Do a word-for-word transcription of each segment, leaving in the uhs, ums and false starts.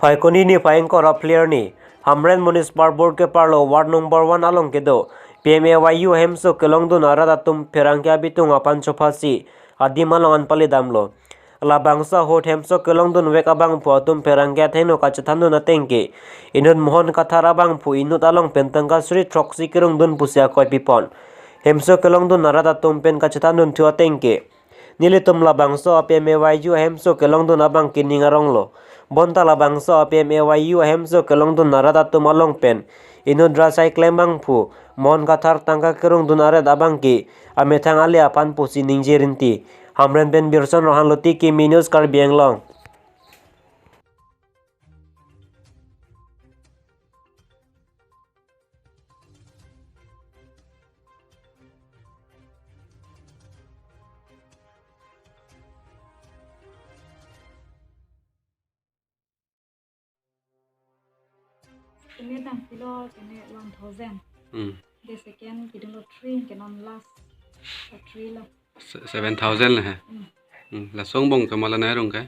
Phaikuni niphai ingkoi ra phli arni, Hamren Municipal Board keparlo ward number one along kedo P M A Y U ahemso kelongdun arat atum pherangke abitung aphan chophasi adim along an palidamlo. Labangso ahut hemso kelongdunvek abangphu atum pherangke athengno kachethandun ateng ke inut Mohon Kathar abangphu inut along pen tangka suri throksi kerungdun pusi akoi pipon. Hemso kelongdun arat atum pen kachethandun thu ateng ke nelitum labangso a P M A Y U ahemso kelongdun abang ke ning aronglo. Bonta labangso a P M A Y U ahemso kelongdun arat atum along pen inut rasai klembangphu Mohon Kathar tangka kerungdun arat abang ke amethang ale aphan pusi ningje rinti. Hamren pen Birson Rohan Luti, Kimi News, Karbi Anglong. Kene tang kilo kene one thousand. Hmm. The second kidung lo three, kene non last, uh, three lo. Se-, seven thousand le he. Hmm. Hmm. Laso angbong ke mala nai rong ke?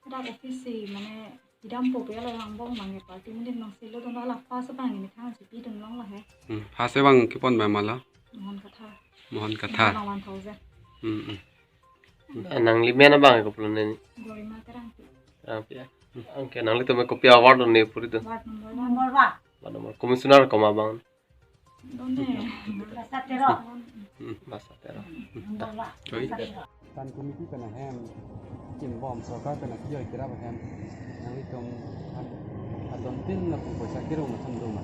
Dak office si mane idam po pe lo angbong mane party mane nang silo dun la first abang ini kan si pidun long la he. Hmm. First abang kepon ba mala? Mohon Kathar. Mohon Kathar. One thousand. Hmm, hmm. Ah, nangli men abang ke pulo neni? Gorima Terangpi. Terangpi ya. Oke, nanglitum ke kopi award ne puri tu? Ward number one. Number one. Ward number. Commissioner komat abang? Done. Basa Tero. Hmm, Basa Tero. Number one. Oi. Basa Tero. Tan committee pen ahem, chimbom sorkar pen akijoi kerap ahem, nanglitum adon tin lapu poisa kerung atum do ma?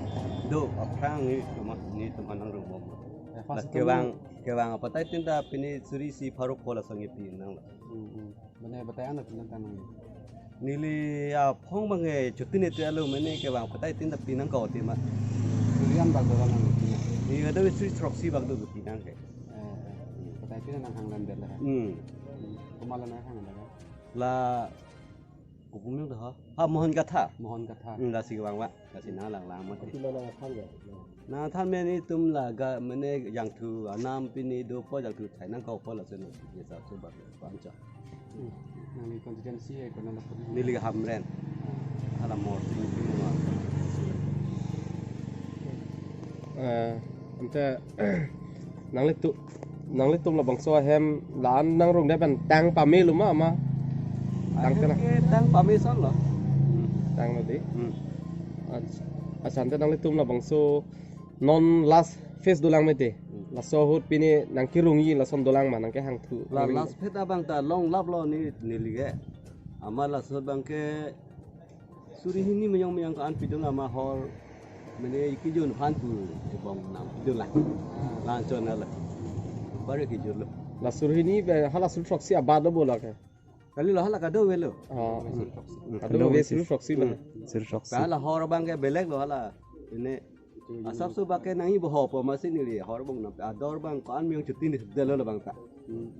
Do, aphrang ni tuma, ni tuma nangrung bom. Eh, first kevang, kevang apatai tin ta pini suri isi pharo ko lason ngepi nang. Hmm, hmm. Bane batai an aphi nang tanang. Neli aphong bang e chuti ne te alo mane kevang apatai tin ta pinang kau ti ma. Suri an bak do nang pinang. Ni ada suri throksi bak do pinang ke. Eh, eh. Batai tin nang hang lam det la. Hmm. Hmm. Komat la nang hang lam det? La, kopi amen do ha? Ha, Mohon Kathar. Mohon Kathar. Hmm, lasi kevang ba. Lasi nang lang lang mati. Kopi lo nang than ya? Nang than mane itum la ga mane jangthu anam pini dopo jangthu thai nang kau po lason ye sa so ba pancha. Hmm. Nangli constituency e kona la puri? Neli Hamren. Ah. Hala Morsing Timung. Eh, ante nanglitum, nanglitum labangso ahem la-an nangrung det pen tang pame lo ma, ma? Tang ahem kena? Ke tang pame son lo. Tang lo di? Hmm. Ach-, accha, ante nanglitum labangso non last phase dolang mete. Hmm. Laso ahut pini nang kerungji lason dolang ma, nang kehang thu? La last phase abang ta longlap lo ni, neli ke. Amat laso abang ke suri hini meyong meyong ko-an pidun amat hor mane ikijun aphan pu ebong nang pidun la. Lanchon la. Bare kijun lo. La suri hini be hala suri throksi abat lo bo la ke? Kali lo hala kado-ve lo. Oh. Hmm. Kado-ve suri throksi lo. Hmm. Suri throksi. Hala hor abang ke belek lo hala. Ini asap so bak ke nangji bo ho po masi neli hor abang nang ador abang ko-an meyong chuti ni de lo abang ta. Hmm.